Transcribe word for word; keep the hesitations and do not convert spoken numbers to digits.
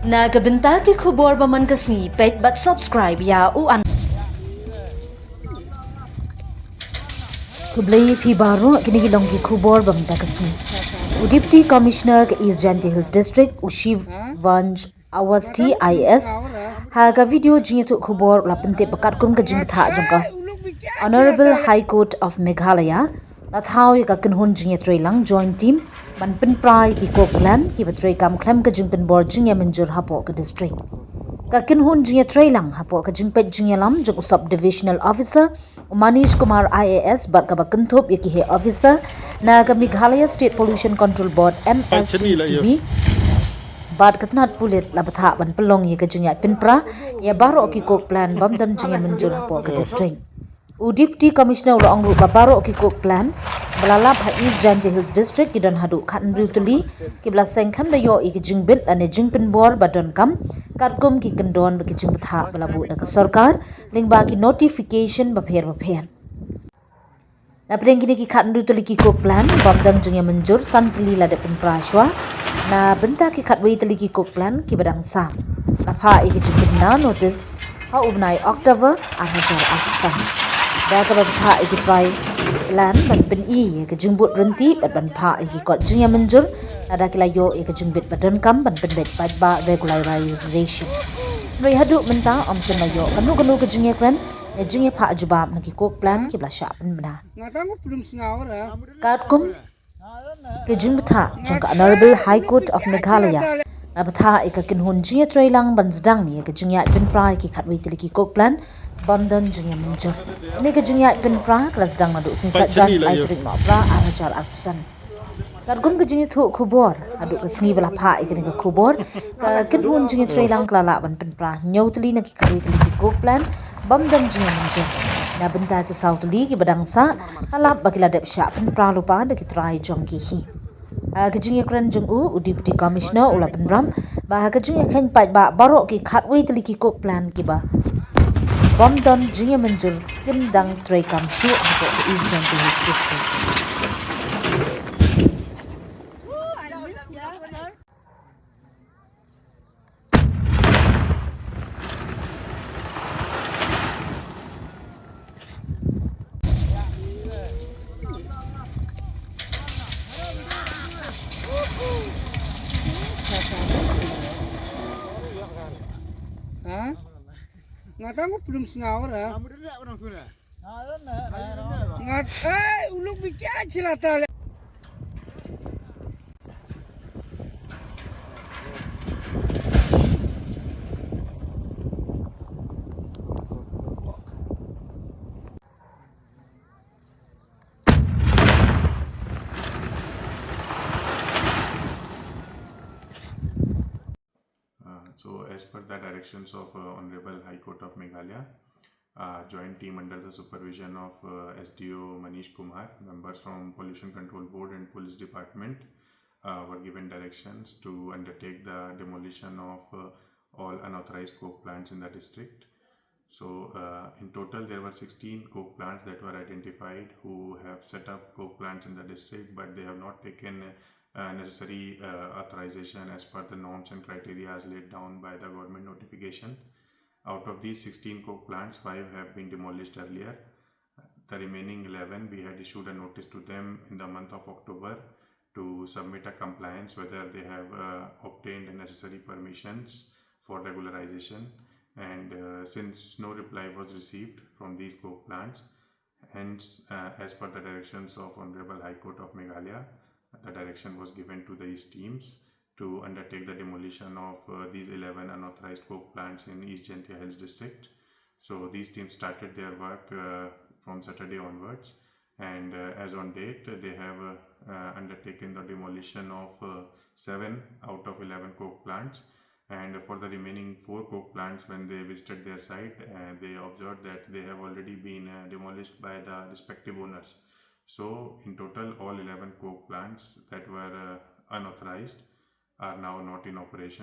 Na ka bynta ki khubor ba man ka sngi, peit bad subscribe ïa u an. Khublei phi baroh, kine ki long ki khubor ba man ka sngi. U Deputy Commissioner ka East Jaintia Hills District, u Shiv Vanj Awasthi I A S, ha ka video jingïathuh khubor u la pyntip ba katkum ka jingbthah jong ka Honorable High Court of Meghalaya, la thaw ïa ka kynhun jingïatreilang joint team ban pynpra ïa ki coke plant kiba treikam khlem ka jingpynbor jingïamynjur hapoh ka district. Ka kynhun jingïatreilang hapoh ka jingpeit jingïalam jong u Sub Divisional Officer, u Manish Kumar I A S, bad kaba kynthup ïa ki heh officer na ka Meghalaya State Pollution Control Board, M S P C B, bad ka tnat pulit, la bthah ban pynlong ïa ka jingïaid pynpra ïa baroh ki coke plant bym don jingïamynjur hapoh ka district. U Deputy Commissioner u la ong ruh ba baroh ki coke plant ba la lap ha East Jaintia Hills District ki don haduh khathynriew tylli kiba la seng khlem da ïoh ïa ka jingbit lane jingpynbor ba donkam, katkum ki kyndon bad ki jingbthah ba la buh da ka sorkar lyngba ki notification bapher bapher. Na pdeng kine ki khathynriew tylli ki coke plant, bym don jingïamynjur san tylli la dep pynpra shuwa. Na bynta ki khatwei tylli ki coke plant kiba dang sah, la phah ïa ka jingpynbna notice ha u bnai October ar hajar arphew san. Da kaba bthah ïa ki trai plant ban pyni ïa ka jingbud ryntih bad ban phah ïa ki kot jingïamynjur lada ki la ïoh ïa ka jingbit ba donkam ban pynbeit paidbah regularization. Hynrei haduh mynta ym shym la ïoh kano kano ka jingïakren ne jingïaphah jubab na ki coke plant kiba la shah pynbna. Katkum ka jingbthah jong ka Honorable High Court of Meghalaya, la bthah ïa ka kynhun jingïatreilang ban sdang ïa ka jingïaid pynpra ïa ki khatwei tylli ki coke plant bym don jingïamynjur. Kane ka jingïaid pynpra ka la sdang naduh sngi Saitjaiñ, lai tarik Nohprah ar hajar arphew san. Katkum ka jingïathuh khubor haduh ka sngi ba la phah ïa kane ka khubor, ka kynhun jingïatreilang ka la lah ban pynpra hynñiew tylli na ki khatwei tylli ki coke plant bym don jingïamynjur. Na bynta ki saw tylli kiba dang sah, la lap ba ki la dep shah pynpra lypa da ki trai jong ki hi. Ha ka jingïakren jong u, u Deputy Commissioner u la pynrap ba ha ka jingïakheiñ paidbah, baroh ki khatwei tylli ki coke plant kiba bym don jingïamynjur kin dang treikam shuh hapoh ka East Jaintia Hills District. Ha? Nga tang ko pdum sngaw ra. Nga, eh, uluk bikia chilata le. Uh, so, as per the directions of, uh, Honorable High Court of Meghalaya, uh, joint team under the supervision of, uh, S D O Manish Kumar, members from Pollution Control Board and Police Department, uh, were given directions to undertake the demolition of, uh, all unauthorized coke plants in the district. So, uh, in total, there were sixteen coke plants that were identified who have set up coke plants in the district, but they have not taken, uh, necessary, uh, authorization as per the norms and criteria as laid down by the government notification. Out of these sixteen coke plants, five have been demolished earlier. The remaining eleven, we had issued a notice to them in the month of October to submit a compliance whether they have, uh, obtained necessary permissions for regularization. And, uh, since no reply was received from these coke plants, hence, uh, as per the directions of Honorable High Court of Meghalaya, the direction was given to these teams to undertake the demolition of, uh, these eleven unauthorized coke plants in East Jaintia Hills District. So these teams started their work, uh, from Saturday onwards, and, uh, as on date, they have, uh, uh, undertaken the demolition of, uh, seven out of eleven coke plants. And for the remaining four coke plants, when they visited their site, uh, they observed that they have already been, uh, demolished by the respective owners. So, in total, all eleven coke plants that were, uh, unauthorized are now not in operation.